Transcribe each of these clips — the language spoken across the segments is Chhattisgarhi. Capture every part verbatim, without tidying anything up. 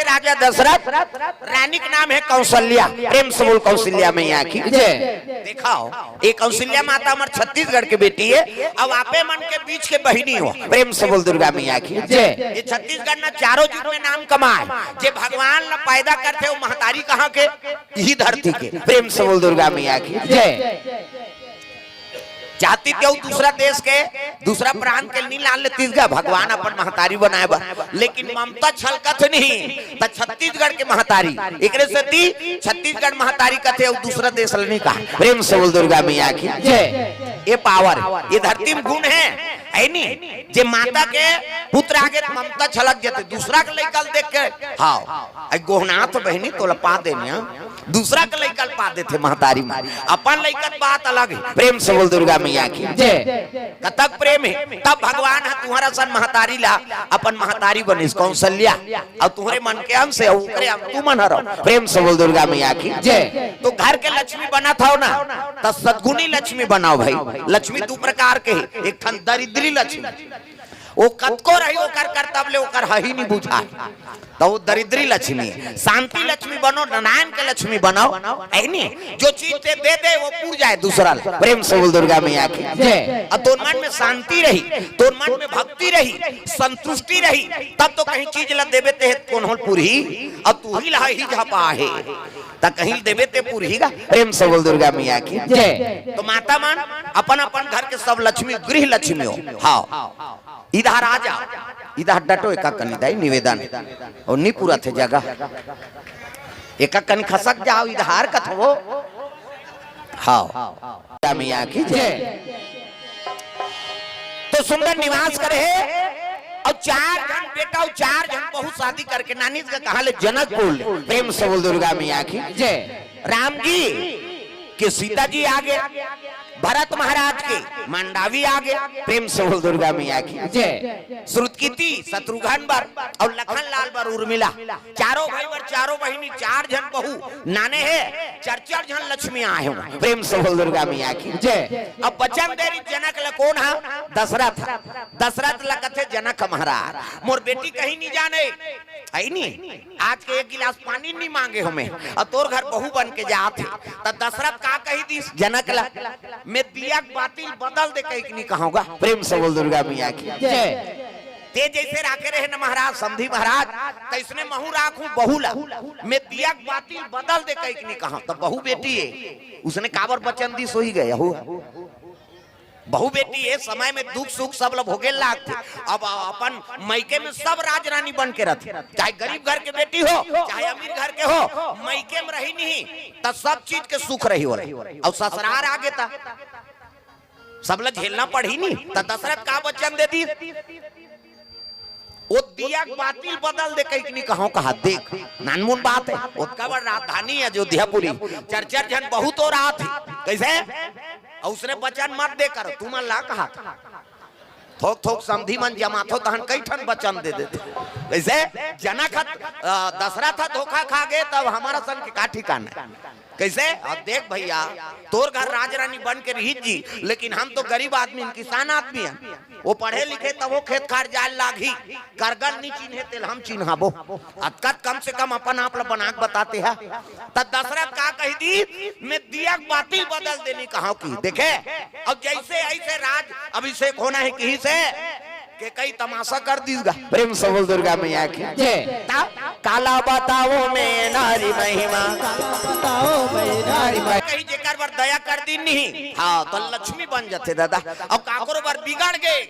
राजा दशरथ, रानी के नाम है कौशल्या। प्रेम से बोल कौशल्या मैया की। जय। देखा हो, ये कौशल्या माता हमर छत्तीसगढ़ के बेटी है। अब आपे मन के बीच के बहिनी हो। प्रेम से बोल दुर्गा मैया की। जय। ये छत्तीसगढ़ ना चारों जुग में नाम कमाए। जे भगवान ला पैदा करथे, वो महतारी कहाँ के? इही धरती के। प्रेम से बोल दुर्गा मैया की। जय। जाति के अउ दूसरा देश के, दूसरा प्रांत के नी लान लेतिस गा भगवान अपन महतारी बनाए बर, लेकिन ममता छलकत नहीं, त छत्तीसगढ़ के महतारी। एकरे सेती छत्तीसगढ़ महतारी कथे अउ दूसरा देश ल नी कहा। प्रेम से बोल दुर्गा मैया की। जय। ये पावर, ये धरती में गुण है, है नी? जे माता के पुत्र आगे त ममता छलक जथे, दूसरा के लइका ल देख के, हाँ, आई गोहनाथ बहिनी तोला पा देनिया। दूसरा के लइका ल पा देथे महतारी में, अपन लइका के बात अलग है। प्रेम से बोल दुर्गा मैया की। जय। कतक प्रेम है। तब भगवान ह तुहर असन महतारी ला अपन महतारी बनिस कौशल्या, अउ तुहरे मन के अंश है, ओकरे अंश तुमन हरव। प्रेम से बोल दुर्गा मैया की। जय। तो घर के लक्ष्मी बनत हव ना, त सद्गुणी लक्ष्मी बनाव भाई। लक्ष्मी दू प्रकार के है, एक ठन दरिद्री लक्ष्मी, वो कतको रही ओकर कर, तब ले ओकर हही नी बुझाय, त वो दरिद्री लक्ष्मी। शांति लक्ष्मी बनो, नारायण के लक्ष्मी बनो, है नी? जो चीज ते दे दे, वो पूर जाए दूसरा ला। प्रेम से बोल दुर्गा मैया की। जय। अउ तोर मन में शांति रही, तोर मन में भक्ति रही, संतुष्टि रही, तब तो कहीं चीज ला देबे ते कोनो ल पुरही, अउ तू ही ला ही झपा है, त कहीं देबे ते पुरही गा। प्रेम से बोल दुर्गा मैया की। जय। तो माता मन अपन अपन घर के सब लक्ष्मी, गृह लक्ष्मी हो। हाँ। इधर आ जा, इधर डटो, एका कनी दाई निवेदन। अउ नी पूरा थे जगह, एका कनी खसक जाओ, इधर कथो। हाँ। मैया की जय। तो सुंदर निवास करे हे, अउ चार झन बेटा अउ चार झन बहू शादी करके नानी के कहा ले जनकपुर ले। प्रेम से बोल दुर्गा मैया की। जय। राम जी के सीता जी आगे, भरत महाराज के मांडवी आगे, प्रेम से बोल दुर्गा मैया की। जय। श्रुतकीर्ति शत्रुघ्न बर अउ लखन लाल बर उर्मिला, चारों भाई बर चारों बहिनी, चार झन बहू नाने हे, चार चार झन लक्ष्मी आए हो। प्रेम से बोल दुर्गा मैया की। जय। अब बचन दे रही जनक ल, कोन हा? दशरथ। दशरथ ल कथे जनक महाराज, मोर बेटी कहीं नहीं जाने, है नी? आज के एक गिलास पानी नहीं मांगे हमें, अउ तोर घर बहू बन के जात हे। त दशरथ का कही दिस जनक ला, मैं दिया के बाती ल बदल दे कहिके नहीं कहूंगा। प्रेम से बोल दुर्गा मैया की। जय। ते जैसे राखे रहे न महाराज, समधी महाराज, तैसने महू राखूं बहू ला, मैं दिया के बाती ल बदल दे कहिके नहीं कहूं। त बहू बेटी है, उसने काबर बचन दिस होही गया हो। बहू बेटी ए समय में दुख सुख सब ल भोगे लागथे। अब अपन मइके में सब राजरानी बन के रथे, चाहे गरीब घर के बेटी हो, चाहे अमीर घर के हो, मइके में रही नहीं त सब चीज के सुख रही हो। अउ ससुरार आगे त सब ल झेलना पड़ही नहीं। त दशरथ का वचन दे दी, ओ दिया के बाती ल बदल दे कहिके नहीं कहूं, कहा देख, नानमुन बात है, ओतका बड़ राजधानी अयोध्यापुरी, चार चार झन बहू तो रात है, कैसे? अउ उसने वचन मत दे कर, तुमन ला कहा। थोक थोक समधी मन जमाथो तहन कई ठन वचन दे देथे। कैसे? जनक ह, अ, दशरथ ह धोखा खा गे, तब हमर सन के का ठिकाना है? कैसे? अब देख भैया, तोर घर राजरानी बन के रही जी, लेकिन हम तो गरीब आदमी हन, किसान आदमी हन। वो पढ़े लिखे तब वो खेत खार जाए लागही, करगन नहीं चिन्हे तेल हम चिन्हाबो। अतका कम से कम अपन आप ल बना के बताते हैं। त दशरथ का कही दी, मैं दिया के बाती बदल देनी कहा की। देखे, अब जैसे ऐसे राज अभिषेक होना है कहीं से, के कई तमाशा कर दीस गा। प्रेम से बोल दुर्गा मैया की। जय। ता काला बताओ मैं नारी महिमा। बताओ मैं नारी महिमा। कहीं जेकर बर दया कर दी नहीं, हाँ, त लक्ष्मी बन जाथे दादा। अउ काकरो बर बिगड़ गे,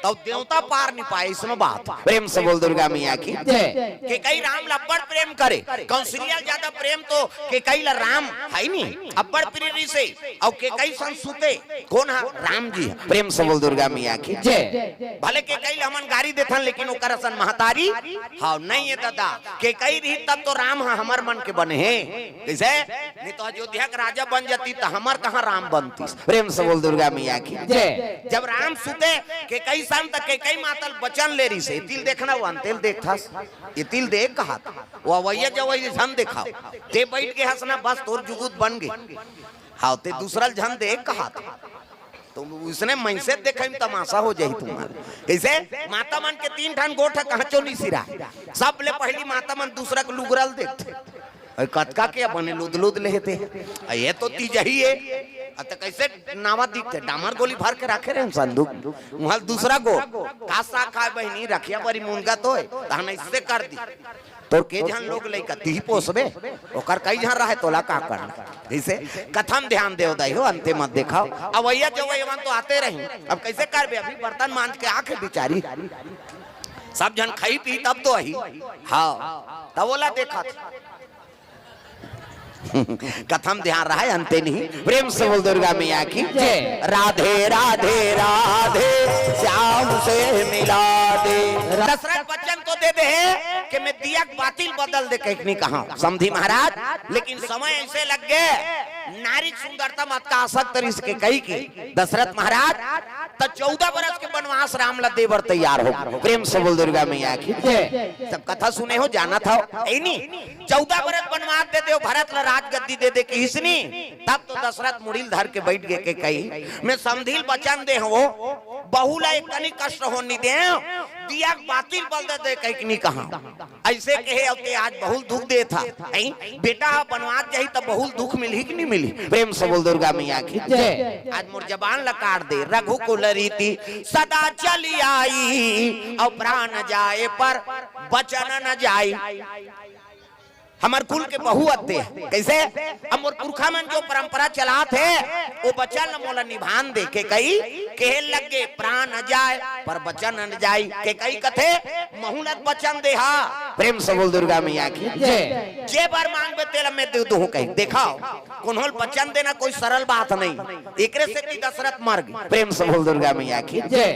तब देवता पार नहीं पाए, इसमें बात। प्रेम से बोल दुर्गा मैया की। जय। केकई राम ला अब्बड़ प्रेम करे, कौशल्या ज्यादा प्रेम तो केकई ला राम है नहीं, अब्बड़ प्रिय रिसे, अउ केकई सन सुते, कोन हा? राम जी हा। प्रेम से बोल दुर्गा मैया की। जय। भले केकई ल हमन गारी देथन, लेकिन ओकर असन महतारी, हाँ, नहीं है दादा। केकई रही तब तो राम हा हमर मन के बने हे। कैसे? नहीं तो अयोध्या के राजा बन जाती त हमर कहाँ राम बनतीस। प्रेम से बोल दुर्गा मैया की। जय। जब राम सुते केकई सन त केकई माता ल वचन ले रहिसे, तिल देखना वो अंतेल देखथस, ये तिल देख कहा था। वो अवैया जवैया झन देखाओ, ते बैठ के हंसना, बस तोर जुगुत बन गई। हाँ, ते दूसरा ल झन देख कहा था। तो उसने मनसे देखे में तमाशा हो जाही तुम्हार। कैसे? माता मन के तीन ठन गोठ ह, कहाँ चो नहीं सिराय। सबले पहली माता मन दूसरा के लुगरा ल देथे। अरे कतका के बने लुद लुद लेते। अरे ये तो तीजही है। अ त कैसे नावा दिखते? डामर गोली भर के रखे रहे संदूक। वहाँ दूसरा गोठ, का साग खाए बहिनी, रखिया बरी मुनगा तो है, तहन ऐसे कर दी। तोर के झन लोग लइका, तिही पोसबे, ओकर कई झन रहे, तोला का करना? जैसे कथा म ध्यान देव दाई हो, अंते मत देखाव। अवैया जवैया मन तो आते रही, अब कैसे करबे? अभी बर्तन मांज के आके बिचारी, सब झन खाई पी तब तो आही। हाँ, तब ओला देखत। कथा म ध्यान रहे, अंते नहीं। प्रेम से बोल दुर्गा मैया की जय। राधे राधे राधे, श्याम से मिला दे। दशरथ बचन तो दे दे हे कि मैं दिया के बाती ल बदल दे कहिके नहीं कहा समधी महाराज, लेकिन समय ऐसे लग गए, नारी के सुंदरता म अतका आसक्त रहिस कैकई के दशरथ महाराज त चौदह बरस के बनवास राम ला दे बर तैयार हो। प्रेम से बोल दुर्गा मैया की जय। सब कथा सुने हो, जानत हो, ऐ नी? चौदह बरस बनवास दे देव, भरत ला राजगद्दी दे दे किहिस नी, तब तो दशरथ मुड़ी ल धर के बैठ गे कैकई, मैं समधी ल बचन दे हवं, बहू ला एक कनी कष्ट होन नी देव, दिया के बाती ल बदल दे कहिके नी कहा। ऐसे कहे अउ ते आज बहू ल दुख देथा। ऐ, बेटा ह बनवास जाही त बहू ल दुख मिलही कि नहीं मिलही? प्रेम से बोल दुर्गा मैया की जय। आज मोर जबान ला काट दे, रघुकुल रीति सदा चली आई, अउ प्राण जाए पर बचन न जाई। हमर कुल के बहू अत्ते हे। कैसे? अब मोर पुरखा मन जो परंपरा चलात हे, वो बचन ल मोला निभान दे। कैकई कहे लगे, प्राण जाए पर बचन न जाई। कैकई कथे, महू ल त बचन दे हा। प्रेम से बोल दुर्गा मैया की जय। जे बर मांगबे तेला मैं दे दूहूं कहि। देखाव, कोनो ल बचन देना कोई सरल बात नहीं। एकरे सेती दशरथ मर गे। प्रेम से बोल दुर्गा मैया की जय।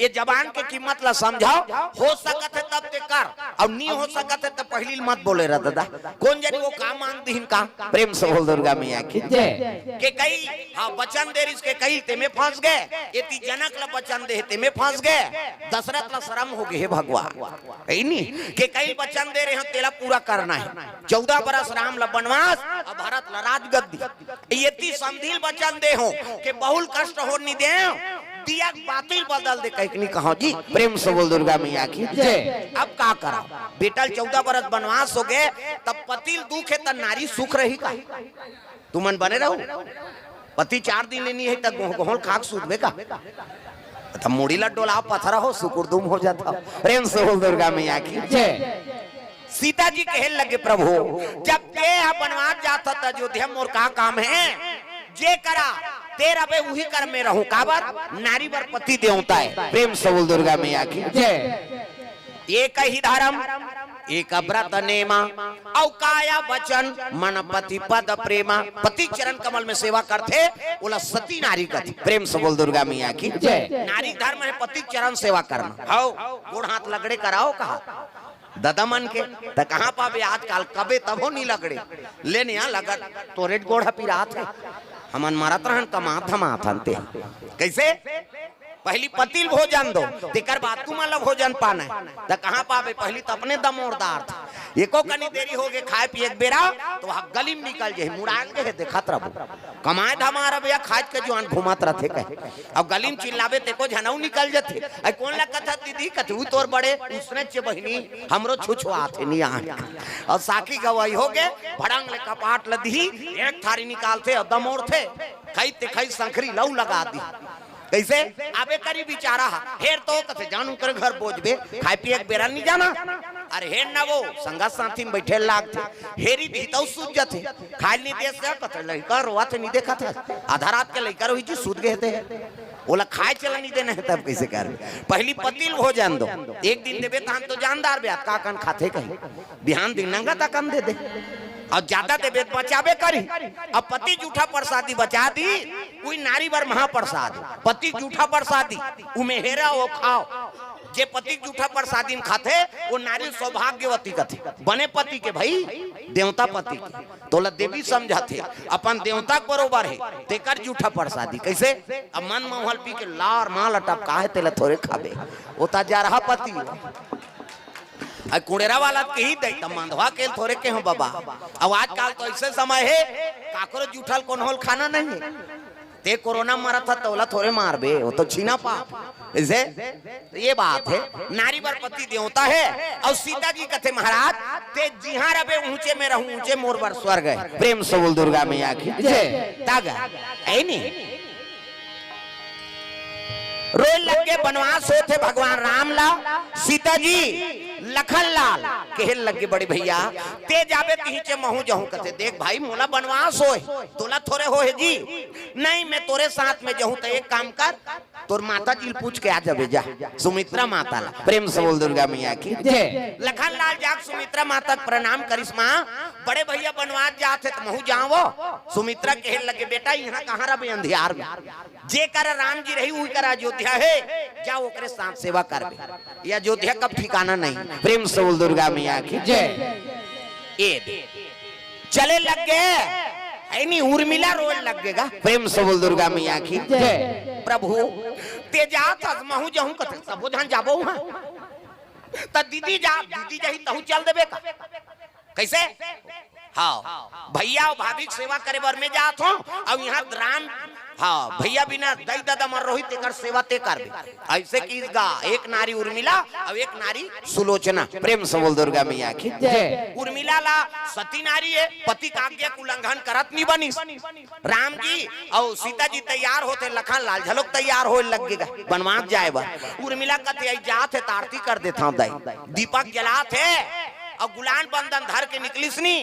ये जबान के कीमत ला समझाव, हो सकत हे तब ते कर, अउ नी हो सकत हे त पहिली ल मत बोले रह ददा। कोन जनी वो का मांग दिहिन का? प्रेम से बोल दुर्गा मैया की जय। कैकई, हाँ, बचन दे रिहिस कैकई, तेमे फंस गे, एती जनक ला बचन दे हे, तेमे फंस गे, दशरथ ला शरम हो गे, हे भगवान। ऐ नी, कैकई ल बचन दे रहे हंव, तेला पूरा करना हे। चौदह बरस राम ला बनवास, अउ भरत ला राजगद्दी। एती समधी ल बचन दे हंव कि बहू ल कष्ट होन नी देव, दिया के बाती ल बदल दे कहिके नी कहा जी। प्रेम से बोल दुर्गा मैया की जय। अब का करा? बेटा ल चौदह बरस बनवास हो गे, तब पति ल दुख हे त नारी सुख रही का? तुमन बने रहू। पति चार दिन ले नी हे त गोह-, गोहल खा के सूतबे का? त मुड़ी ल डोलाव, पथरा हो, सुकुरदुम हो जाथा। प्रेम से बोल दुर्गा मैया की जय। सीता जी कहे लगे, प्रभु, जब ते ह बनवास जाथा त अयोध्या मोर का काम हे? जे करा ते रबे उही कर में रहूं। काबर? नारी बर पति देवता हे। प्रेम से बोल दुर्गा मैया की जय। एक ही धर्म, एक व्रत नेमा, अउ काया वचन मन पति पद प्रेमा। पति चरण कमल में सेवा करथे, ओला सती नारी कथे। प्रेम से बोल दुर्गा मैया की जय। नारी धर्म हे पति चरण सेवा करना। हव, गोड़ हाथ लगड़े कराव कहा ददा मन के, त कहाँ पाबे आजकाल, कबे तभो नी लगड़े। ले निया लगत, तोरे गोड़ ह पिरात हे। हमन मरत रहन, कमात धमात हन ते। कैसे? पहिली पति ल भोजन दो, तेकर बाद तुमन ल भोजन पाना हे। त कहाँ पाबे, पहिली त अपने दमोरदार था। एको कनी देरी हो गे खाए पिए के बेरा, त वहाँ गली म निकल जाही, मुड़ाल के हे, देखत रहबो। कमाए धमार अब या खाज के जुआन घूमत रथे कहे। अब गली म चिल्लाबे, तेको झनऊ निकल जथे। अई कोन ला कथस दीदी? कथे, "ऊ तोर बड़े उसने चे बहिनी, हमरो छुछुआत हे नियान।" अउ साखी गवाही हो गे, भड़ंग ले कपाट ल दिही, एक थारी निकालथे अउ दमोरथे, खई ते खई संखरी लऊ लगा दिही। कैसे? आबे करी बिचारा हा, हेर तो कथे, "जानू कर घर बोझबे, खाए पिए के बेरा नी जाना।" अरे हेर ना वो, संगत साथी म बैठे लागथे, हेरी दिही तऊ सूत जथे। खाए नी देस हे, कथे, "लइका रोवत हे, नी देखत हस? आधा रात के लइका रोही जी, सूत गे हे ते।" ओला खाए चला नी देना हे, तब कैसे करबे? पहिली पति ल भोजन दो, एक दिन देबे तहन तो जानदार बे, अतका कन खाथे कही, बिहान दिन नंगा तकन दे दे, अउ जादा देबे त बचाबे करी। अब पति जूठा प्रसादी बचा दी, कोई नारी बर महाप्रसाद, पति जूठा प्रसादी, उमे हेरा ओ खाव। जे पति जूठा प्रसादी म खाथे, वो नारी सौभाग्यवती कथे, बने पति के भई, देवता पति के। तोला देवी समझथे, अपन देवता के बरोबर हे, तेकर जूठा प्रसादी। कैसे? अब मन म उहल पी के लार माल टपका हे, तेला थोरे खाबे, ओ त जरहा पति। अई कुड़ेरा वाला त कही दे, त मंदवा के थोरे के हो बाबा। अब आजकल तो ऐसे समय हे, काकरो जूठा ल कोनो ल खाना नहीं हे। ते कोरोना मरत ह, तोला थोरे मारबे, वो तो छीना पाप। इसे तो ये बात है, नारी बर पति देवता है। और सीता जी कथे, महाराज, ते जिहां रबे ऊंचे में रहूं, ऊंचे मोर बर स्वर्ग है। प्रेम से बोल दुर्गा मैया की जय। तागा, है नी? रोए लग गे, बनवास होत हे भगवान राम ला। सीता जी, लखन लाल कहे लग गे, बड़े भैया, ते जाबे तिहिचे महूं जहूं। कथे, देख भाई, मोला बनवास होय, तोला थोरे होय जी। नहीं, मैं तोरे साथ में जहूं। तो एक काम कर, तोर माता जी ल पूछ के आ जाबे जा, सुमित्रा माता ला। प्रेम से बोल दुर्गा मैया की जय। लखन लाल जाके सुमित्रा माता के प्रणाम करिस, माँ, बड़े भैया बनवास जात हे त महूं जावं। सुमित्रा कहे लगे, बेटा, इहां कहां रबे, अंधियार में। जे करा राम जी रही, उही करा अयोध्या हे, जा ओकरे साथ सेवा करबे। ये अयोध्या कब ठिकाना नहीं। प्रेम से बोल दुर्गा मैया की जय। ए दे। चले लग गे, है नी, उर्मिला रोए लग गे गा। प्रेम से बोल दुर्गा मैया की जय। प्रभु, ते जात हस, महूं जहूं। कथे, सबो झन जाबो उहां। त दीदी जा, दीदी जाही, तहूं चल देबे का? कैसे? हाँ, भैया अउ भाभी के सेवा करे बर मैं जात हूँ, अउ इहां राम, हाँ, भैया बिना दई ददा मर रोही, तेकर सेवा ते करबे। ऐसे किहिस गा, एक नारी उर्मिला अउ एक नारी सुलोचना। प्रेम से बोल दुर्गा मैया की जय। उर्मिला ला सती नारी हे, पति के आज्ञा के उल्लंघन करत नी बनिस। राम जी अउ सीता जी तैयार होत हे, लखन लाल घलोक तैयार होय लग गे गा बनवास जाय बर। उर्मिला कथे, आई जात हे त आरती कर देथंव दाई। दीपक जलात हे अउ गुलाल बंदन धर के निकलिस नी,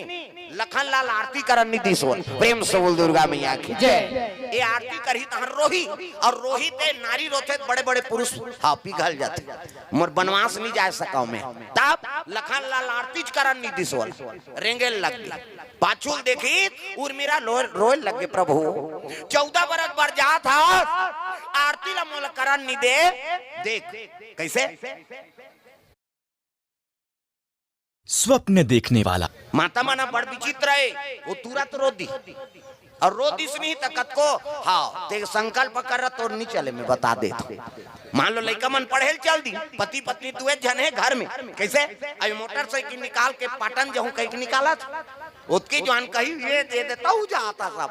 लखन लाल आरती करन नी दिस ओला। प्रेम से बोल दुर्गा मैया की जय। ये आरती करही तहन रोही, अउ रोही ते नारी रोथे त बड़े-बड़े पुरुष, हाँ, पिघल जाथे। मोर बनवास नी जाय सकंव मैं। तब लखन लाल आरती च करन नी दिस ओला, रेंगे लग गे। पाछू ल देखिस, उर्मिला लो-, रोए लग गे, प्रभु, चौदह बरस बर जात हस, आरती ला मोला करन नी दे। देख, कैसे? स्वप्न देखने वाला। माता मन बड़ विचित्र हे, वो तुरंत रो दिस। अउ रो दिस नहीं त कतको, हाँ, ते संकल्प कर रहा, तोर नी चले, मैं बता देत हूँ। मान लो लइका मन पढ़े ल चल दिस, पति पत्नी दुए झन हे घर में, कैसे? अभी मोटरसाइकिल निकाल के पाटन जहूं कहिके निकालत, ओतके जुवार कही, ये दे दे, तहूं जात हस सब।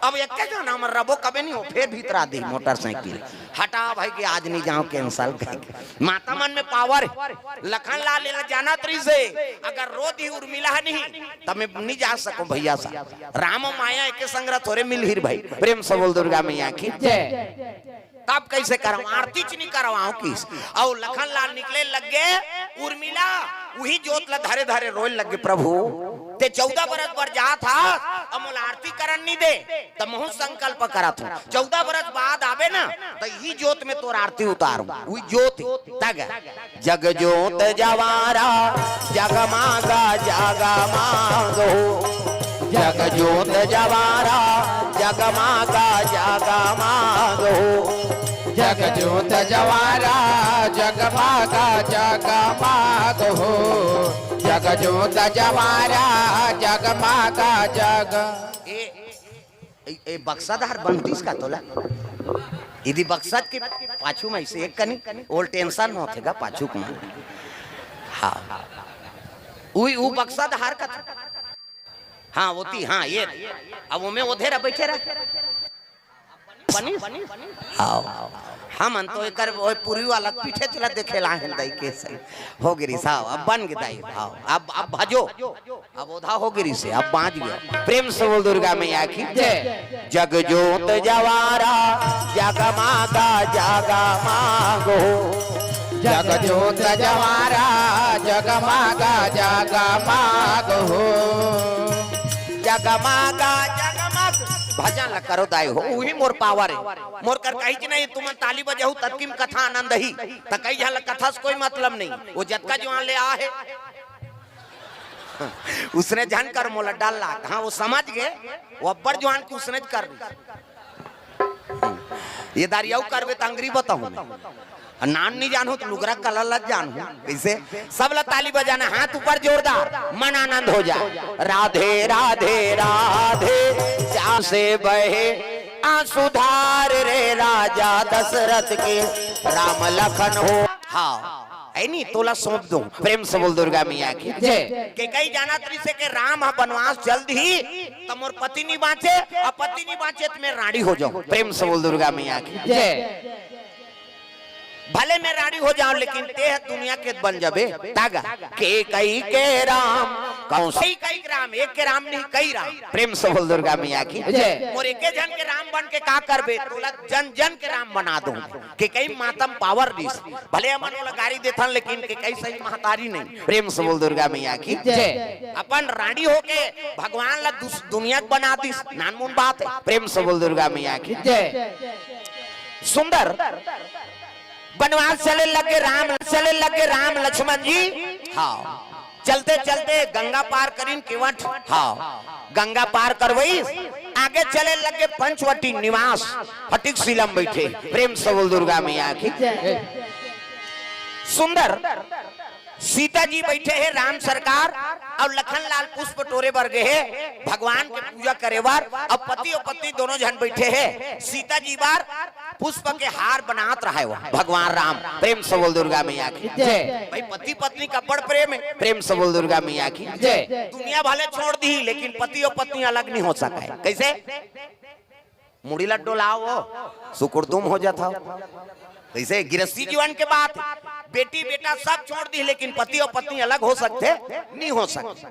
अब एके झन हमर रबो कबे नी हो, फेर भीतरा दिही मोटरसाइकिल। हटा भाई कि आज नी जावं, cancel कहिके। माता मन में power हे। लखन लाल एला जानत रहिस हे, अगर रो दिही उर्मिला नहीं, त मैं नी जा सकंव भैया सा। राम माया एके संग रहा, थोरे मिलही भाई। प्रेम से बोल दुर्गा मैया की जय। तब कैसे करंव, आरती च नी करवावं किहिस। अउ लखन लाल निकले लग गे, उर्मिला उही जोत ला धरे धरे रोए लग गे, प्रभु, ते चौदह बरस बर जात हस, अउ मोला आरती करन नी दे, त महूं संकल्प करत हूं, चौदह बरस बाद आबे ना, त इही जोत में तोर आरती उतारंव। उही जोत हे, तग जग जोत जवारा, जगमागा जगमाग हो। जग जोत जवारा, जगमागा जगमाग हो। जग जोत जवारा, जगमागा जगमाग हो। जग जोत जवारा, जगमागा जग। ए, ए, ए बक्सा धार बनतीस का तोला? इदी बक्सा के पाछू में ऐसे एक कनी ओल tension होथे गा पाछू के मन। हाँ। उई, उ बक्सा धार का था। हाँ, ओती, हाँ, ये। अब ओमे ओधे रह, बैठे रह। बनिस? हाँ। हमन तो एकर ओए पूर्वी वाला पीठे चला देखे ला हेन दाई के सही। हो गिरी साहब, अब बन गे दाई। हाँ, अब, अब भजो। अब ओधा हो गिरी से, अब बांच गया। प्रेम से बोल दुर्गा मैया की जय। जग जोत जवारा, जगमागा जगमाग हो। जग जोत जवारा, जगमागा जगमाग हो। जगमागा जगमाग। भजन ल करो दाई हो, उही मोर power हे। मोर कर कहिच नहीं, तुमन ताली बजाहू, ततकी म कथा आनंद ही। त कई झन ल कथा से कोई मतलब नहीं। वो जतका जुवार ले आ हे, उसने झन कर, मोला डर लाग। हाँ, वो समझ गे, वो अब्बड़ जुवार के उसने कर। ये दारी अउ करबे त अंगरी बताहूं मैं। अउ नान नहीं जानहूं त लुगरा कलर ला जानहूं। कैसे? सब ला ताली बजाना, हाथ ऊपर जोरदार, मन आनंद हो जाए। राधे, राधे, राधे, श्याम से बहे आंसू धार रे, राजा दशरथ के राम लखन हो। हाँ। है नी, तोला सौंप दूं। प्रेम से बोल दुर्गा मैया की जय। के कई जानत रहिसे के राम ह बनवास चल दिही, त मोर पति नी बांचे, अउ पति नी बांचे त मैं रांड़ी हो जाऊं। प्रेम से बोल दुर्गा मैया की जय। भले मैं रांड़ी हो जाऊं, लेकिन तेह दुनिया के बन जाबे। तागा के कई के राम, कौन से कई के राम, एक के राम नहीं, कई राम। प्रेम से बोल दुर्गा मैया की जय। मोर एके झन के राम बन के का करबे? तोला जन जन के राम बना दूं। के कई मातम पावर दिस। भले हमन ओला गारी देथन, लेकिन के कई सही महतारी नहीं। प्रेम से बोल दुर्गा मैया की जय। अपन रांड़ी होके भगवान ला दुस-, दुनिया के बना दिस, नानमुन बात है। प्रेम से बोल दुर्गा मैया की जय। सुंदर बनवास चले लगे राम, चले लगे राम लक्ष्मण जी। हाँ, चलते चलते गंगा पार करिन केवट। हाँ, गंगा पार करवई, आगे चले लगे पंचवटी निवास, फटिक सीलम बैठे। प्रेम से बोल दुर्गा मैया की। सुंदर सीता जी बैठे हे राम सरकार, अउ लखन लाल पुष्प टोरे बर गे हे भगवान के पूजा करे बर, अउ पति अउ पत्नी दोनों झन बैठे हे। सीता जी बर पुष्प के हार बनात रहे हो भगवान राम। प्रेम से बोल दुर्गा मैया की जय। भाई, पति पत्नी का बड़ प्रेम है। प्रेम से बोल दुर्गा मैया की जय। दुनिया भले छोड़ दी, लेकिन पति अउ पत्नी अलग नहीं हो सका है। कैसे? मुड़ी ला डोलाओ, सुकुड़दुम हो जाता हो। कैसे? गृहस्थी जीवन के बात, बेटी बेटा सब छोड़ दी, लेकिन पति अउ पत्नी अलग हो सकते? नहीं हो सकते।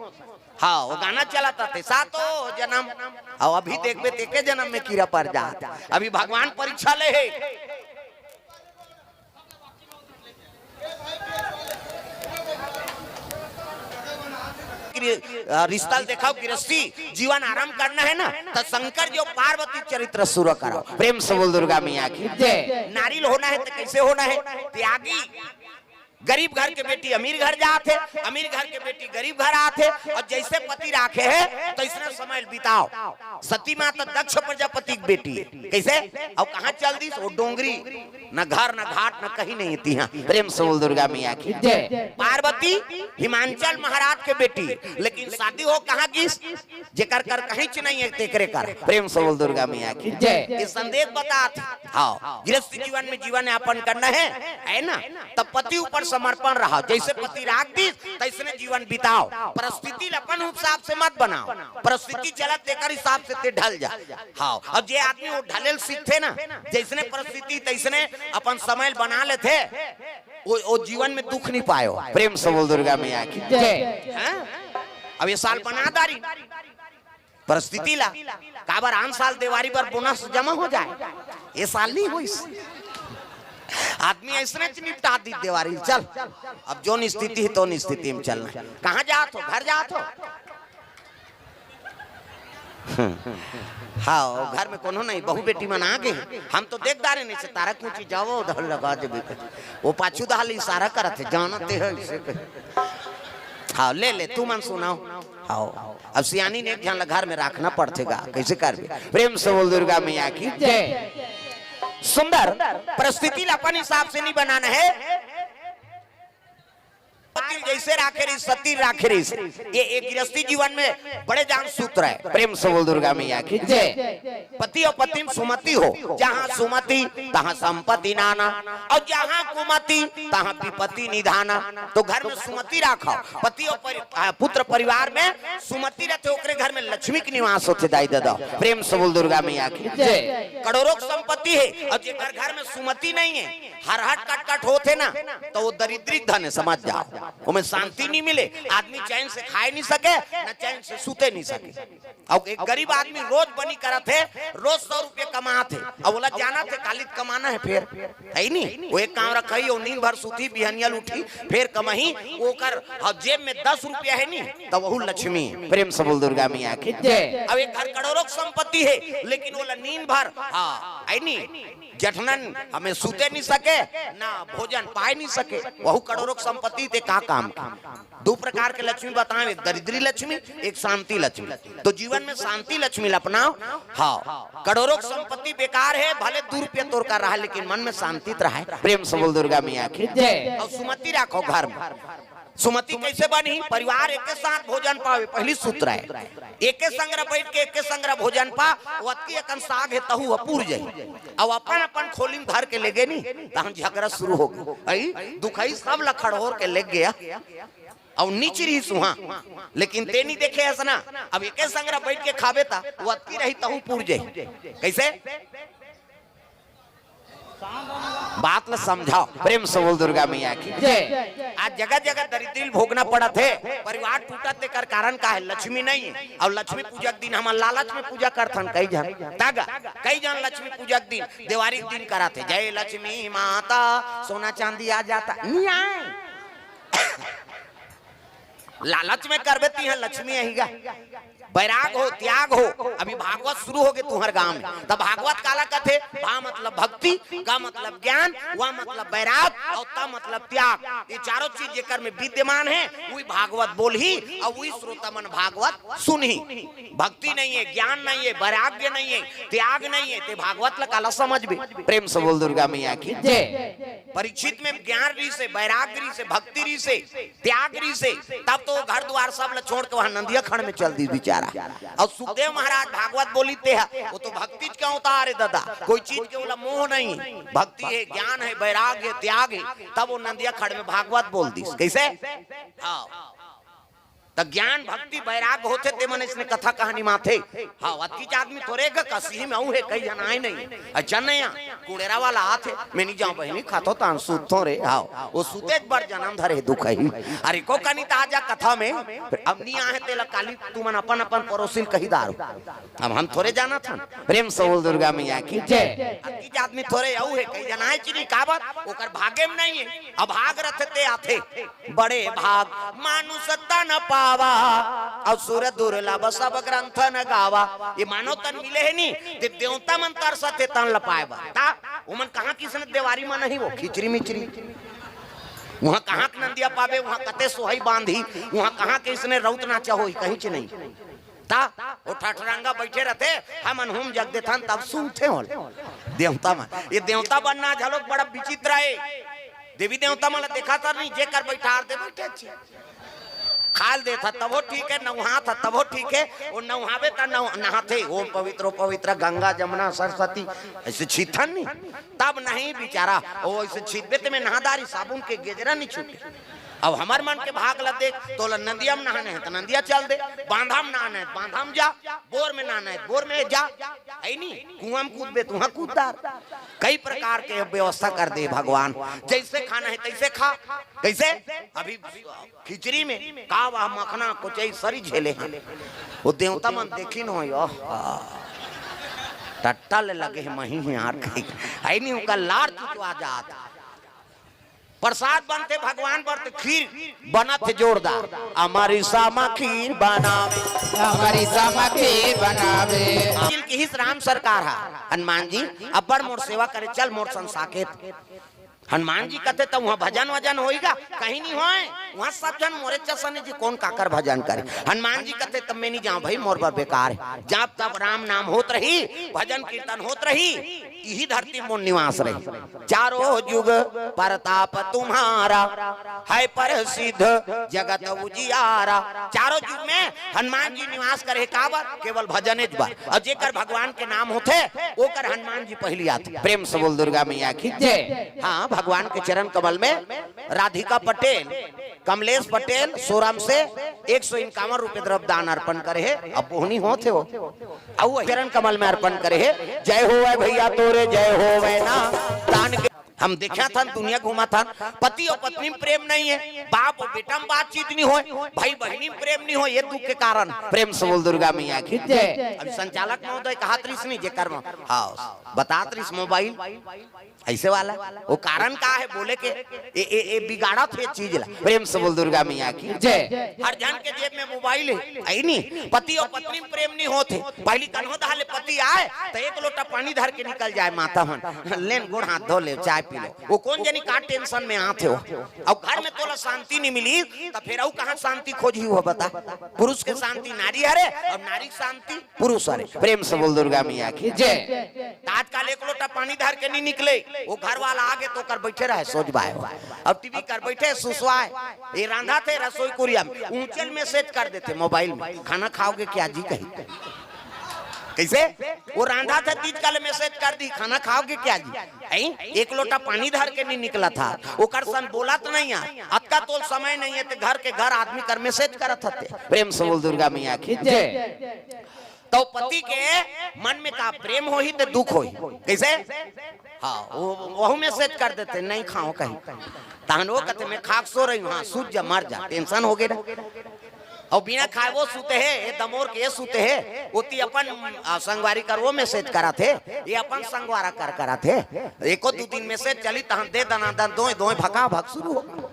हाँ, वो गाना चलाता थे, सातों जन्म। अउ अभी देखबे, तेके जन्म में कीड़ा पड़ जात। अभी भगवान परीक्षा ले हे। गृह-, अ, रिश्ता देखाओ, गृहस्थी जीवन आरंभ करना है ना, तो शंकर जी अउ पार्वती चरित्र शुरू करो। प्रेम से बोल दुर्गा मैया की जय। नारी ल होना है तो कैसे होना है? त्यागी। गरीब घर के बेटी अमीर घर जात हे, अमीर घर के बेटी गरीब घर आत हे, अउ जैसे पति राखे हे, तैसने समय बिताओ। सती माता दक्ष प्रजापति के बेटी हे। कैसे? अउ कहाँ चल दिस? वो डोंगरी, न घर, न घाट, न कहीं नहीं थी। हाँ, प्रेम से बोल दुर्गा मैया की जय। पार्वती हिमांचल महाराज के बेटी, लेकिन शादी हो कहाँ गिस? जेकर कर कहीं च नहीं है, तेकरे कर। प्रेम से बोल दुर्गा मैया की जय। ये संदेश बतात हे। हाँ, गृहस्थ जीवन में जीवन यापन करना है, है ना? तब पति ऊपर समर्पण रहा, जैसे पति राख दिस, तैसने जीवन बिताओ। परिस्थिति ल अपन हिसाब से मत बनाओ, परिस्थिति चलत तेकर हिसाब से ते ढल जा। हाँ, अउ जे आदमी वो ढले ल सीखथे ना, जैसने परिस्थिति तैसने अपन समय ल बना लेथे, वो, वो जीवन में दुख नहीं पायो। प्रेम से बोल दुर्गा मैया की जय। हाँ? अब ये साल बना दारी परिस्थिति ला, काबर आन साल देवारी बर बोनस जमा हो जाए, ये साल नहीं होइस। आदमी ऐसने च निपटा दी देवारी, चल, अब जोन स्थिति हे, तोन स्थिति में चलना। कहाँ जात हो? घर जात हो? हाँ, घर में कोनो नहीं, बहू बेटी मन आ गे। हम तो देख डारे नहीं से तारा कुछ जाओ, उधर लगा देबे। वो पाछू दहाल इशारा करत हे, जानत हे इसे। हाँ, ले ले, तू मन सुनाओ। हाँ, अब सियानी ने एक झन ला घर में राखना पड़थे गा, कैसे करबे? प्रेम से बोल दुर्गा मैया की जय। सुंदर परिस्थिति ला अपन हिसाब से नहीं बनाना है। पति जैसे राखे रहिस, सती राखे रहिस। ये एक गृहस्थी जीवन में बड़े जान सूत्र है। प्रेम से बोल दुर्गा मैया की जय। पति अउ पत्नी में सुमति हो, जहाँ सुमति तहाँ संपत्ति नाना, अउ जहाँ कुमति तहाँ विपत्ति निधाना। तो घर में सुमति राखो, पति अउ परि-, आ, पुत्र परिवार में सुमति रहिथे, ओकरे घर में लक्ष्मी के निवास होथे। दाई ददा, प्रेम से बोल दुर्गा मैया की जय। करोड़ों के संपत्ति हे, अउ जेकर घर में सुमति नहीं हे, हरहट कटकट होथे ना, तो वो दरिद्री धन हे, समझ जाओ। ओमे शांति नहीं मिले, आदमी चैन से खाए नहीं सके, न चैन से सूते नहीं सके। अउ एक गरीब आदमी रोज बनी करत हे, रोज सौ रुपये कमात हे, अउ ओला जानत हे काली त कमाना हे, फेर हे नी, वो एक काम रखही, वो नींद भर सूती, बिहनिया ल उठी, फेर कमही, ओकर ह जेब में दस रुपया हे नी, त वहू लक्ष्मी। प्रेम से बोल दुर्गा मैया की जय। अब एक घर करोड़ों के संपत्ति हे, लेकिन ओला नींद भर, हाँ, हे नी, जठनन हमें सूते नहीं सके, ना भोजन पाए नहीं सके, वहू करोड़ों के संपत्ति ते का काम की? दो प्रकार के लक्ष्मी बताएं, एक दरिद्री लक्ष्मी, एक शांति लक्ष्मी। तो जीवन में शांति लक्ष्मी ला अपनाओ। हाँ, करोड़ों की संपत्ति बेकार हे, भले दो रुपया तोर कर रहा है, लेकिन मन में शांति त रहा है। प्रेम से बोल दुर्गा मैया की जय। अउ सुमति राखो घर में। सुमति कैसे बनही? परिवार एके साथ भोजन पावे, पहली सूत्र है। एके संग बैठ के एके संग भोजन पा, ओतकी अकन साग हे तहू ह पूर जाही। अउ अपन अपन खोली म धर के लेगे नी, तहन झगरा शुरू होगे। अई दुखई सब ल खड़होर के लेग गया। अउ निचरी सुहा, लेकिन तेनी देखे हस ना, अब एके संग बैठ के खाबे त ओतकी रही तहू पूर जाही। कैसे? बात ल समझाव, प्रेम से बोल दुर्गा मैया की। जय। आज जगह जगह दरिद्री ल भोगना पड़त हे, परिवार टूटत, तेकर कारण का हे? लक्ष्मी नहीं हे। अउ लक्ष्मी पूजा के दिन हमन लालच में पूजा करथन, कई झन तग, कई झन लक्ष्मी पूजा के दिन, देवारी के दिन करत हे, जय लक्ष्मी माता, सोना चांदी आ जाता, नहीं आए। लालच में करबे तिहां लक्ष्मी आही गा। बैराग हो, त्याग हो। अभी भागवत शुरू होगे तुंहर गांव में। त भागवत काला कथे? भा मतलब भक्ति, ग मतलब ज्ञान, व मतलब बैराग, अउ त मतलब त्याग। ये चारों चीज जेकर में विद्यमान हे, वही भागवत बोलही अउ वही श्रोता मन भागवत सुनही। भक्ति नहीं हे, ज्ञान नहीं हे, वैराग्य नहीं हे, त्याग नहीं हे, ते भागवत ल काला समझबे? प्रेम से बोल दुर्गा मैया की। जय। परीक्षित में ज्ञान रहिसे, वैराग्य रहिसे, भक्ति रहिसे, त्याग रहिसे, तब तो घर दुवार सब ल छोड़ के उहां नंदिया खंड में चल दिस बिचारा। अउ सुखदेव महाराज भागवत बोलिस तेहा, वो तो भक्ति के अवतार हे ददा, कोई चीज के ओला मोह नहीं हे। भक्ति हे, ज्ञान हे, वैराग्य हे, त्याग हे, तब वो नंदिया खंड में भागवत बोल दिस। कैसे? हाँ। त ज्ञान, भक्ति, वैराग्य होथे, ते मन अइसने कथा कहानी म आथे। हाँ, अतकीच आदमी थोरे ग, कसिही में अउ हे, कई झन आए नहीं। अच्छा नहीं आ, कुड़ेरा वाला आथे, मैं नहीं जांव बहिनी, खाथों तान सूतथों रे। हाँ, वो सूते एक बार जनम धरे दुखही। अरे को कनी त आ जा कथा में, अब नहीं आहे तेला काली तुमन अपन अपन परोसिल कही दारू। अब हम थोरे जानत हन। प्रेम से बोल दुर्गा मैया की। जय। अतकीच आदमी थोरे अउ हे, कई झन आए चिनी काबर, ओकर भागे में नहीं हे। अभाग रथे ते आथे। बड़े भाग मानुष तन पावा, अउ सुर दुर्लभ सब ग्रंथ न गावा। ये मानव तन मिले हे नी, ते देवता मन तरसत हे तन ल पाए बर। त ओमन कहां के अइसने देवारी म नहीं हो, खिचरी मिचरी। उहां कहां के नंदिया पाबे, उहां कते सोहई बांधही, उहां कहां के अइसने रउत नाचा होही, कहींच नहीं। त वो ठठरंगा बइठे रथे, हमन हूम जग देथन, तब सुनथे ओला। देवता मन, ये देवता बनना घलोक बड़ा विचित्र हे। देवी देवता मन ला देखा तर नहीं, जेकर बइठार दे बइठे छी। खाल देथा तभो ठीक हे, नउहाथा तभो ठीक हे, वो नउहाबे त नउ-, नहाथे, ओम पवित्र, पवित्र गंगा जमुना सरस्वती, अइसे छीथन नहीं, तब नहीं बिचारा, वो अइसे छीथबे ते में नहा दारी, साबुन के गेजरा नहीं छूटे। अब हमर मन के भाग ला देख, तोला नंदिया म नहाना हे त नंदिया चल दे, बांधा म नहाना हे त बांधा म जा, बोर में नहाना हे त बोर में जा, हे नी? कुआं म कूदबे तुहां कूद दार। कई प्रकार के व्यवस्था कर दे भगवान, जइसे खाना हे तइसे खा। कइसे? अभी खिचरी में का वह मखना कोचई सरी झेले हन, वो देवता मन देखिन होही, ओह, टट्टा ले लगे हे मही यार, कहीं, हे नी? उनका लार चुचवा जात। प्रसाद बनथे भगवान बर त खीर बनत हे जोरदार। अमरिसा म खीर बनावे। अमरिसा म खीर बनावे। तिल किहिस राम सरकार हा, हनुमान जी, अब्बड़ मोर सेवा करे, चल मोर संग साकेत। हनुमान जी कथे त उहां भजन वजन होही गा, कहीं नहीं होय। उहां सब झन मोरे चसने जी, कोन काकर भजन करे। हनुमान जी कथे त मैं नहीं जांव भई, मोर बर बेकार हे। जब तब राम नाम होत रही, भजन कीर्तन होत रही, इही धरती मोर निवास रही। चारों जुग परताप तुम्हारा, है प्रसिद्ध जगत उजियारा। चारों जुग में हनुमान जी निवास करे, काबर? केवल भजनेच बर। अउ जेकर भगवान के नाम होथे, ओकर हनुमान जी पहिली आथे। प्रेम से बोल दुर्गा मैया की। जय। हाँ, भगवान के चरण कमल में राधिका पटेल, कमलेश पटेल सोरम से एक सौ इक्यावन रुपये द्रव्य दान अर्पण करे हे। अब बोहनी होत हे वो। अउ चरण कमल में अर्पण करे हे। जय होवय भैया तोरे, जय होवय ना। दान के हम देखा थन, दुनिया घूमा थन, पति अउ पत्नी में प्रेम नहीं हे, बाप अउ बेटा में बातचीत नहीं होय, भाई बहिनी में प्रेम नहीं होय, ये दुख के कारण। प्रेम से बोल दुर्गा मैया की। जय। अभी संचालक महोदय कहत रहिस नहीं, जेकर म-, हाँ, बतात रहिस मोबाइल, अइसे वाला, वो कारण का हे बोले के, ए, ए, ए बिगाड़त हे चीज ला। प्रेम से बोल दुर्गा मैया की। जय। हर झन के जेब में मोबाइल हे, हे नी? पति अउ पत्नी में प्रेम नहीं होत हे। पहिली कन्हो दहा ले पति आय, त एक लोटा पानी धर के निकल जाय, माता मन, लेन गोड़ हाथ धो ले, चाय पी लो। वो कोन जनी का tension में आत हे वो। अउ घर में तोला शांति नहीं मिली, त फेर अउ कहाँ शांति खोजही हो बता? पुरुष के शांति नारी हरे अउ नारी के शांति पुरुष हरे। प्रेम से बोल दुर्गा मैया की जय। त आजकल एक लोटा पानी धर के नहीं निकले, वो घर वाला आगे त ओकर बैठे रहे सोझ बाय। अब टीवी कर बैठे सुसवाय, ये रांधत हे रसोई कुरिया में, ऊंचे ल message कर देथे मोबाइल में, "खाना खाओगे क्या जी?" कही। कइसे? वो रांधत हे तीज काले message कर दी, "खाना खाओगे क्या जी?" हैं? एक लोटा पानी धर के नहीं निकलत हे, ओकर सन बोलत नहीं हे, अतका तोल समय नहीं हे, त घर के घर आदमी कर message करत हते। प्रेम से बोल दुर्गा मैया की जय। त पति के मन में का प्रेम होही त दुख होही। कइसे? हाँ, वो, वहू message कर देथे, "नहीं खाओं" कही। तहन वो कथे, "मैं खा के सो रही हूँ, हाँ, सूत जा, मर जा, tension होगे ना।" अउ बिना खाए वो सूते हे, ये दमोर के ये सूते हे, ओती अपन, आ, संगवारी कर वो message करत हे, ये अपन संगवारा कर करत हे। एको दू दिन message चली, तहन दे दनादन दोय दोय भका भक शुरू हो।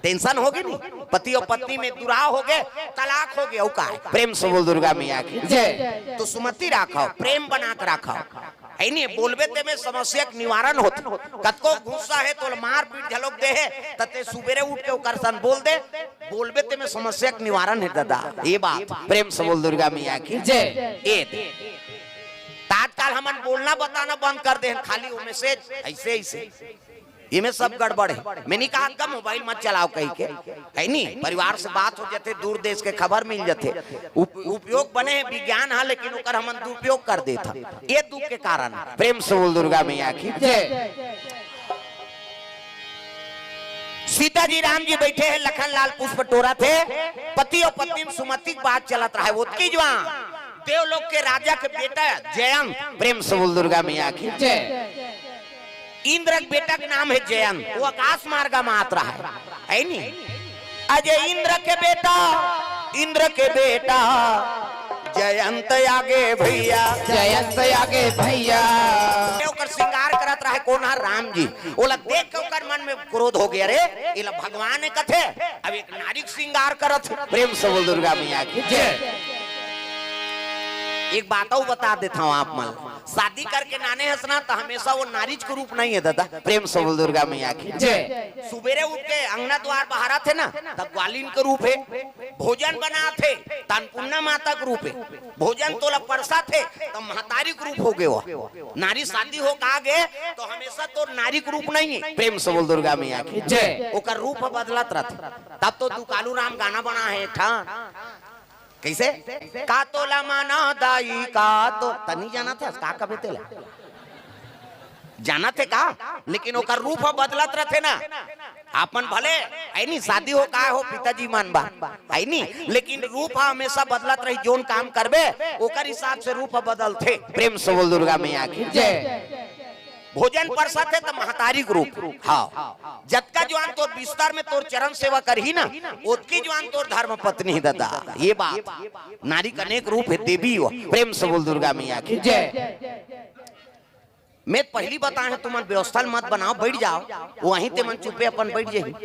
Tension होगे नहीं, पति अउ पत्नी में दुराव होगे, तलाक होगे, अउ का हे? प्रेम से बोल दुर्गा मैया की जय। त सुमति राखव, प्रेम बना के राखव। हे नहीं, बोलबे ते में समस्या के निवारण होथे। कतको गुस्सा हे, तोला मारपीट घलोक दे हे, त ते सुबेरे उठ के ओकर सन बोल दे, बोलबे ते में समस्या के निवारण हे दादा। ये बात प्रेम से बोल दुर्गा मैया की जय। ए दे। त आजकल हमन बोलना बताना बंद कर दे हन, खाली वो message ऐसे ऐसे। ये में सब गड़बड़ हे। मैं नहीं कहा का मोबाइल मत चलाओ कही के, हे नहीं, परिवार से बात हो जाथे, दूर देश के खबर मिल जाथे। उप-, उपयोग बने हे विज्ञान हा, लेकिन ओकर हमन दुरुपयोग कर देत हन। ये दुख के कारण हे। प्रेम से बोल दुर्गा मैया की जय। सीता जी राम जी बैठे हे, लखन लाल पुष्प टोरत हे, पति अउ पत्नी में सुमति के बात चलत रहे। ओतकी जुवार देवलोक के राजा के बेटा जयंत, प्रेम से बोल दुर्गा मैया की जय। इंद्र के बेटा के नाम हे जयंत, वो आकाश मार्ग में आत रहे, हे नहीं? अजय इंद्र के बेटा, इंद्र के बेटा, जयंत आगे भैया। जयंत आगे भैया। ओकर श्रृंगार करत रहे कोन हा? राम जी। ओला देख के ओकर मन में क्रोध होगे, "अरे, एला भगवान कथे, अब एक नारी के श्रृंगार करत हे।" प्रेम से बोल दुर्गा मैया की जय। एक बात अउ बता देत हंव आप मन, शादी करके नाने हस ना, त हमेशा वो नारीच के रूप नहीं हे दादा। प्रेम से बोल दुर्गा मैया की जय। सुबेरे उठ के अंगना द्वार बहारत हे ना, त ग्वालिन के रूप हे, भोजन बनात हे, त अन्नपूर्णा माता के रूप हे, भोजन तोला परसत हे, त महतारी के रूप होगे वो। नारी शादी हो के आगे, त हमेशा तोर नारी के रूप नहीं हे। प्रेम से बोल दुर्गा मैया की जय। ओकर रूप बदलत रथे। तब तो दुकालू राम गाना बना हे एक ठन। कइसे? का तोला माना दाई, का तो, त नहीं जानत हस, का कबे तेला? जानत हे का? लेकिन ओकर रूप ह बदलत रथे ना। आपन भले, हे नहीं, शादी हो का हो, पिताजी मन बा, हे नहीं, लेकिन रूप ह हमेशा बदलत रही। जोन काम करबे, ओकर हिसाब से रूप ह बदलथे। प्रेम से बोल दुर्गा मैया की जय। भोजन परसत हे त महतारी के रूप। हाँ, जतका जुवार तोर बिस्तर में तोर चरण सेवा करही ना, ओतकी जुवार तोर धर्म पत्नी हे दादा। ये बात, नारी के अनेक रूप हे, देवी हो। प्रेम से बोल दुर्गा मैया की जय। मैं पहली बताए हंव, तुमन व्यवस्था ल मत बनाओ, बैठ जाओ, वहीं ते मन चुपे अपन बैठ जाही।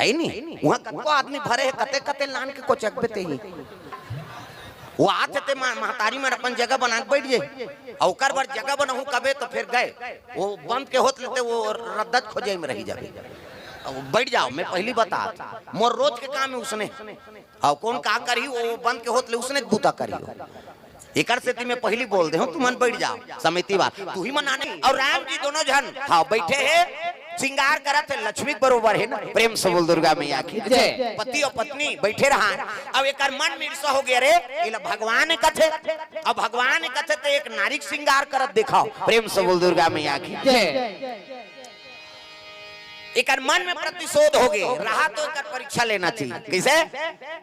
हे नहीं? उहाँ कतको आदमी भरे हे, कते कते लान के कोचकबे ते ही। वो आत हे ते मा-, महतारी मन अपन जगह बना के बैठ जाही। अउ ओकर बर जगह बनाहूं कबे त फेर गए। वो बंद के होत ले ते वो रद्दत खोजे में रही जाबे। अब बैठ जाओ, मैं पहली बतात हंव। मोर रोज के काम हे उसने। अउ कोन का करही, वो बंद के होत ले उसने बूता करही। एकर सेती मैं पहली बोल दे हंव, तुमन बैठ जाओ, समिति बात। तुही मन आने। अउ राम जी दोनों झन, हाँ, बैठे हे, श्रृंगार करत हे, लक्ष्मी के बरोबर हे ना। प्रेम से बोल दुर्गा मैया की जय। पति अउ पत्नी बैठे रहय। अब एकर मन में ईर्ष्या होगे, "अरे, एला भगवान कथे।" अब भगवान कथे त एक नारी के श्रृंगार करत देखाव। प्रेम से बोल दुर्गा मैया की जय। एकर मन में प्रतिशोध होगे, रहा त एकर परीक्षा लेना चाहिए। कइसे?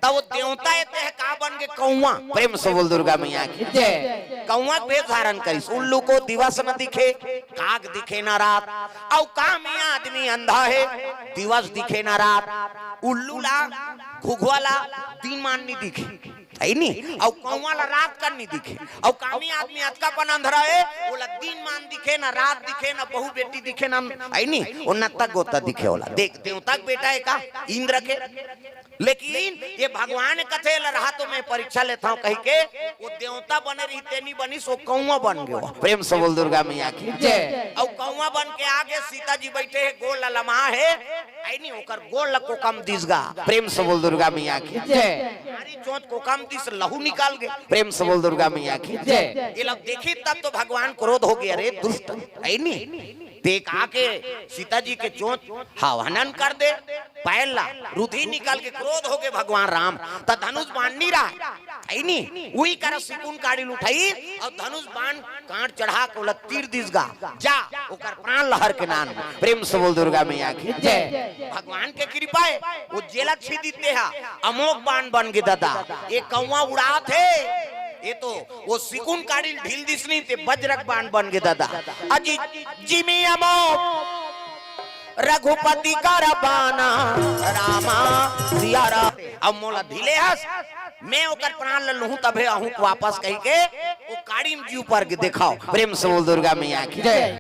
त वो देवता हे, ते ह का बन गे? कौआ। प्रेम से बोल दुर्गा मैया की जय। कौआ के भेष धारण करिस। उल्लू को दिवस न दिखे, काग दिखे न रात। अउ का में आदमी अंधा हे, दिवस दिखे न रात। उल्लू ला, घुघुआ ला, दिनमान नहीं दिखे। अइ नी? अउ कौवा ला रात कन नी दिखे। अउ कामी आदमी अतका पन अंधरा हे, ओला दिन मान दिखे, ना रात दिखे, ना बहू बेटी दिखे, ना, अइ नी? ओ नत्ता गोता दिखे ओला। देख, देवता के बेटा हे का? इंद्र के। लेकिन ये भगवान कथे ला रहा तो मैं परीक्षा लेता हूँ कहि के, वो देवता बने रहिते नी बनिस, वो कौवा बन गयो। प्रेम से बोल दुर्गा मैया की जय। अउ कौवा बन के आगे सीता जी बैठे हे, गोड़ ला लमा हे, अइ नी ओकर गोड़ ला कोकम दिस गा। प्रेम से बोल दुर्गा मैया की जय। हमारी चोंच कोकम दिस, लहू निकल गे। प्रेम से बोल दुर्गा मैया की जय। ये लोग देखी तब तो भगवान क्रोध हो गया, अरे दुष्ट, अइ नी? देख आके सीता जी के चोंच, हाँ, हनन कर दे, पैर ला, रुधि निकल के क्रोध हो गे भगवान राम, त धनुष बाण नी रहा, अइ नी? उही करा सिकुन काड़ी ल उठाई अउ धनुष बाण कांट चढ़ा के ओला तीर दिस गा, जा, ओकर प्राण ल हर के नान। प्रेम से बोल दुर्गा मैया की जय। भगवान के कृपा हे, वो जेला छीदित हे, अमोघ बाण बन गे दादा। ये कौवा उड़ात हे, ये तो वो सिकुन काड़ी ल ढील दिस नी, ते बज्रक बाण बन गे दादा। अजी जिमी अमोघ रघुपति कर बाना, रामा सिया राम। अब मोला ढीले हस, मैं ओकर प्राण ल लूहूं तभे आहूं वापस कहि के, वो काड़ी म जी उपर गे देखाव। प्रेम से बोल दुर्गा मैया की जय।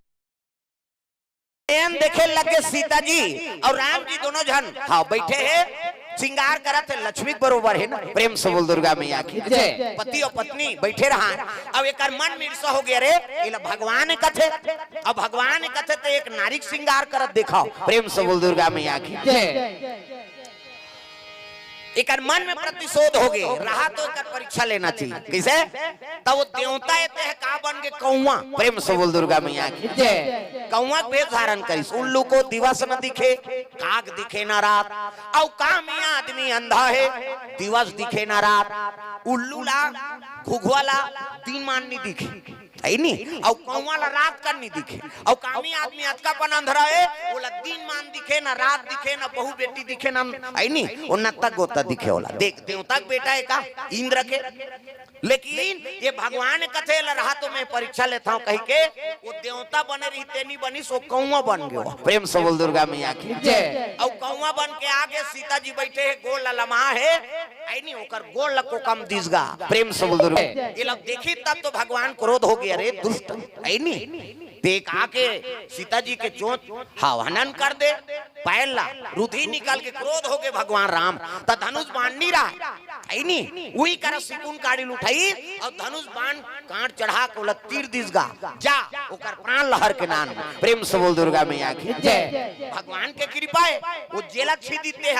एन देखे लगे सीता जी अउ राम जी दोनों झन, हाँ, बैठे हे, सिंगार करत हे, लक्ष्मी के बरोबर हे ना। प्रेम से बोल दुर्गा मैया की जय। पति अउ पत्नी बैठे रहा, अब एकर मन म ईर्षा हो गया, रे, एला भगवान कथे, अब भगवान कथे त एक नारी के सिंगार करत देखाव। प्रेम से बोल दुर्गा मैया की जय। एकर मन म प्रतिशोध हो गे, रहा तो एकर परीक्षा लेना चाहिए। कइसे? त वो देवता हे ते ह का बन गे? कौवा। प्रेम से बोल दुर्गा मैया की जय। कौवा के भेष धारण करिस, उल्लू को दिवस न दिखे, काग दिखे न रात। अउ कामी आदमी अंधा हे, दिवस दिखे न रात। उल्लू ला, घुघुआ ला दिन मान नी दिखे, अइ नी? अउ कौवा ला रात कन नी दिखे। अउ कामी आदमी अतका पन अंधरा हे, ओला दिन मान दिखे, ना रात दिखे, ना बहू बेटी दिखे, ना, अइ नी? ओ नत्ता गोता दिखे ओला। देख, देवता के बेटा हे का? इंद्र के। लेकिन ये भगवान कथे ला रहा तो मैं परीक्षा लेता हूँ कहि के, वो देवता बने रहिते नी बनिस, वो कौवा बन गयो। प्रेम से बोल दुर्गा मैया की जय। अउ कौवा बन के आगे सीता जी बैठे हे, गोड़ ला लमा हे, अइ नी ओकर गोड़ ला कोकम दिस गा। प्रेम से बोल दुर्गा। ये लोग देखी तब तो भगवान क्रोध हो गया, अरे दुष्ट, अइ नी? देख आके सीता जी के चोंच, हाँ, हनन कर दे, पैर ला, रुधि निकल के क्रोध हो गे भगवान राम, त धनुष बाण नी रहा, अइ नी? उही करा सिकुन काड़ी ल उठाई अउ धनुष बाण कांट चढ़ा के ओला तीर दिस गा, जा, ओकर प्राण ल हर के नान। प्रेम से बोल दुर्गा मैया की जय। भगवान के कृपा हे, वो जेला छीदित हे,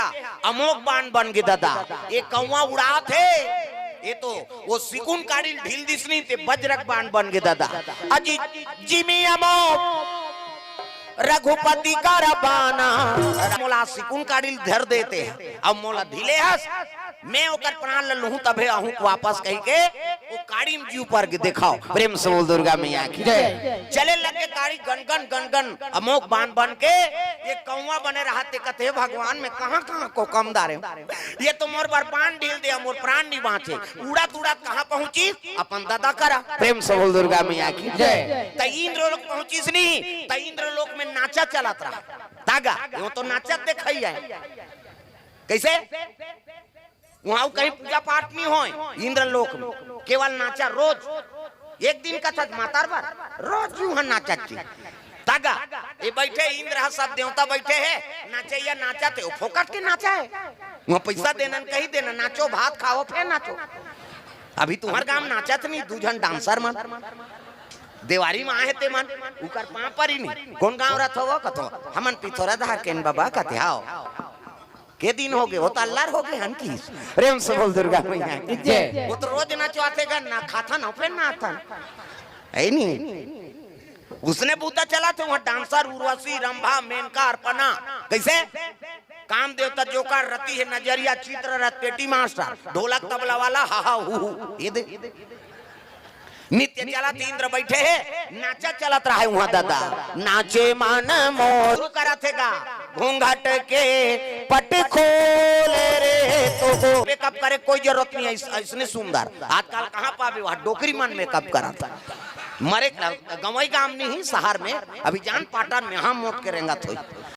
अमोघ बाण बन गे दादा। ये कौवा उड़ात हे, ये तो वो सिकुन काड़ी ल ढील दिस नी, ते बज्रक बाण बन गे दादा। अजी जिमी अमोघ रघुपति कर बाना, मोला सिकुन काड़ी ल धर देते हे, अब मोला ढीले हस, मैं ओकर प्राण ल लूहूं तभे आहूं वापस कहि के, वो काड़ी म जी उपर गे देखाव। प्रेम से बोल दुर्गा मैया की जय। चले लगे काड़ी गनगन गनगन अमोघ बाण बन के, ये कौवा बने रहा ते कथे, भगवान मैं कहाँ कहाँ कोकम डारे हूँ, ये तो मोर बर बाण ढील दे, मोर प्राण नी बाँचे। उड़त उड़त कहाँ पहुँचिस? अपन दादा करा। प्रेम से बोल दुर्गा मैया की जय। त इंद्रलोक पहुँचिस नी, त इंद्रलोक म नाचा चलत रहा। तागा, वो तो नाचत देखाई हे। कइसे? उहाँ कहीं पूजा पाठ नी होय, इंद्रलोक म केवल नाचा रोज। एक दिन कथा मातर बर, रोज उहाँ नाचत हे। तागा, ये बैठे इंद्र ह, सब देवता बैठे हे, नाचइया नाचत हे, वो फोकट के नाचा हे। उहाँ पइसा देना न कहीं देना, नाचो, भात खाओ, फेर नाचो। अभी तुम्हर गाँव म नाचत नी, दू झन dancer मन, देवारी म आए हे ते मन, उकर पाँव परी नी। कोन गाँव रथो वो? कथो, हमन पिथौरा धार के न बबा, कथे, हाव। के दिन हो गे, वो त अल्लर हो गे हन किस। प्रेम से बोल दुर्गा मैया की जय। वो तो रोज नचवाथे गा, ना खाथन, अउ फेर नाचथन। हे नी? उसने बूता चलत हे उहाँ, dancer, उर्वशी, रंभा, मेनका, अर्पणा। कइसे? काम देवता जोकर, रति हे नजरिया, चित्ररथ, पेटी मास्टर, ढोलक तबला वाला, हा हा हू हू। ये दे। नृत्य चलत, इंद्र बैठे हे, नाचा चलत रहा हे उहाँ दादा। नाचे मन मोर। शुरू करत हे गा, घूंघट के पट खोल रे तो। Makeup करे कोई जरूरत नी हे, अइस-, अइसने सुंदर। आजकल कहाँ पाबे, वहाँ डोकरी मन makeup करत हे। मरे क-, गंवई गाँव म नी, शहर म, अभी जान पाटन म, हाँ, मोट के रेंगत होई।